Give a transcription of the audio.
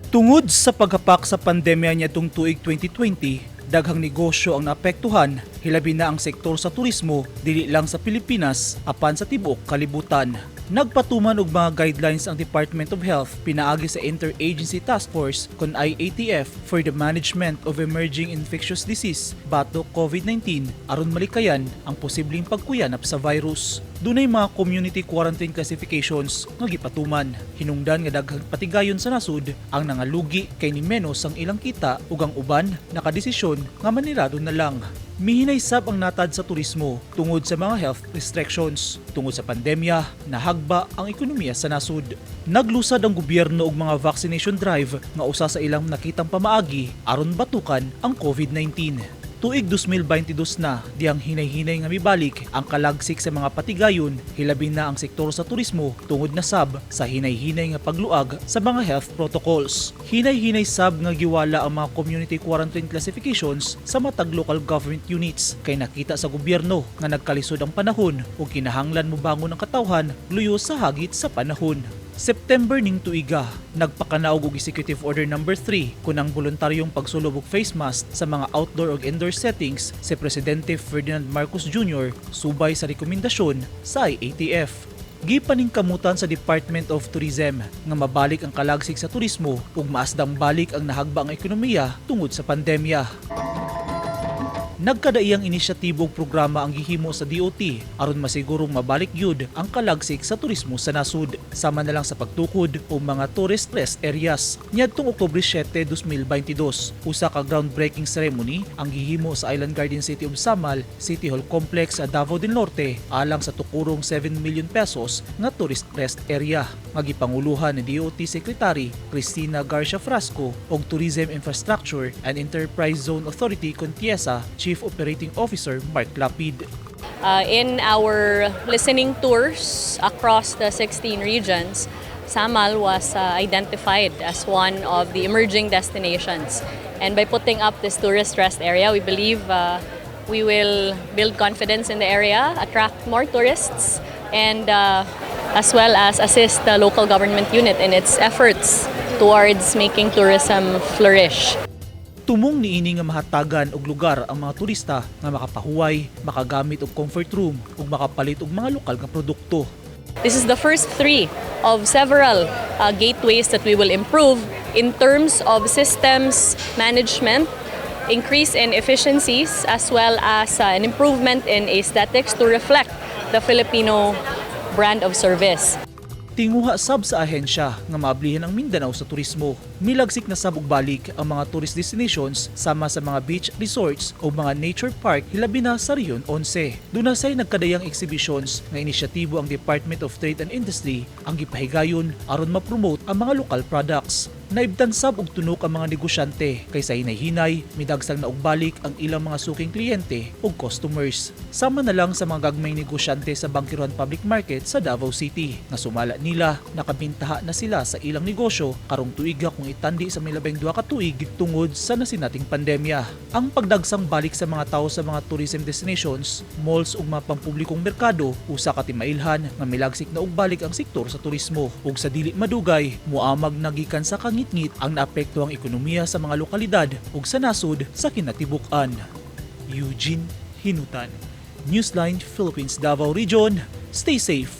Tungod sa paghapak sa pandemya niadtong tuig 2020, daghang negosyo ang naapektuhan, hilabi na ang sektor sa turismo, dili lang sa Pilipinas apan sa tibuok kalibutan. Nagpatuman og mga guidelines ang Department of Health pinaagi sa Interagency Task Force kon IATF for the Management of Emerging Infectious Disease batok COVID-19 aron malikayan ang posibleng pagkuyanap sa virus. Dunay mga community quarantine classifications nga gipatuman. Hinungdan nga daghang patigayon sa nasud ang nangalugi kay ni menos ang ilang kita ug ang uban nakadesisyon nga manirado na lang. Mihinay sab ang natad sa turismo tungod sa mga health restrictions. Tungod sa pandemya, nahagba ang ekonomiya sa nasud. Naglusad ang gobyerno og mga vaccination drive nga usa sa ilang nakitang pamaagi aron batukan ang COVID-19. Tuig 2022 na diyang hinay-hinay nga mibalik ang kalagsik sa mga patigayon, hilabi na ang sektor sa turismo tungod na sab sa hinay-hinay nga pagluag sa mga health protocols. Hinay-hinay sab nga giwala ang mga community quarantine classifications sa matag local government units kay nakita sa gobyerno nga nagkalisod ang panahon ug kinahanglan mobangon ang katawhan luyo sa hagit sa panahon. September ning tuiga, nagpakanaog og Executive Order number 3 kun ang voluntaryong pagsulob og face mask sa mga outdoor ug indoor settings si Presidente Ferdinand Marcos Jr. subay sa rekomendasyon sa IATF. Gipaningkamutan sa Department of Tourism nga mabalik ang kalagsik sa turismo ug maasdang balik ang nahagba ang ekonomiya tungod sa pandemya. Nagkadaiyang inisyatibo ug programa ang gihimo sa DOT aron masigurong mabalik gyud ang kalagsik sa turismo sa nasud, sama na lang sa pagtukod og mga tourist rest areas. Niadtong Oktubre 7, 2022, usa ka groundbreaking ceremony ang gihimo sa Island Garden City of Samal, City Hall Complex sa Davao del Norte alang sa tukurong 7 million pesos nga tourist rest area nga gipanguluhan ni DOT Secretary Cristina Garcia Frasco ug Tourism Infrastructure and Enterprise Zone Authority kon TIEZA Chief Operating Officer Mark Lapid. In our listening tours across the 16 regions, Samal was identified as one of the emerging destinations. And by putting up this tourist rest area, we believe we will build confidence in the area, attract more tourists, and as well as assist the local government unit in its efforts towards making tourism flourish. Tumong niini nga mahatagan og lugar ang mga turista nga makapahuway, makagamit og comfort room ug makapalit og mga lokal nga produkto. This is the first three of several gateways that we will improve in terms of systems management, increase in efficiencies, as well as an improvement in aesthetics to reflect the Filipino brand of service. Tinguha sab sa ahensya nga maablihan ang Mindanao sa turismo. Milagsik na sab og balik ang mga tourist destinations sama sa mga beach resorts o mga nature park, hilabi na sa Region 11. Duna say nagkadayang exhibitions nga inisyatibo ang Department of Trade and Industry ang gipahigayon aron ma-promote ang mga lokal products. Naibtan sab og tunok ang mga negosyante kay sa hinay-hinay midagsang na og balik ang ilang mga suking kliyente ug customers. Sama na lang sa mga gagmayng negosyante sa Bangkerohan Public Market sa Davao City nga sumala nila nakabintaha na sila sa ilang negosyo karong tuiga kung itandi sa may 12 ka tuig tungod sa nasinating pandemya. Ang pagdagsang balik sa mga tao sa mga tourism destinations, malls ug mga pampublikong merkado usa ka timailhan nga milagsik na og balik ang sektor sa turismo ug sa dili madugay muamag na gikan sa kangitngit ang naapektuhang ekonomiya sa mga lokalidad ug sa nasod sa kinatibuk-an. Eugene Hinutan, Newsline Philippines Davao Region. Stay safe.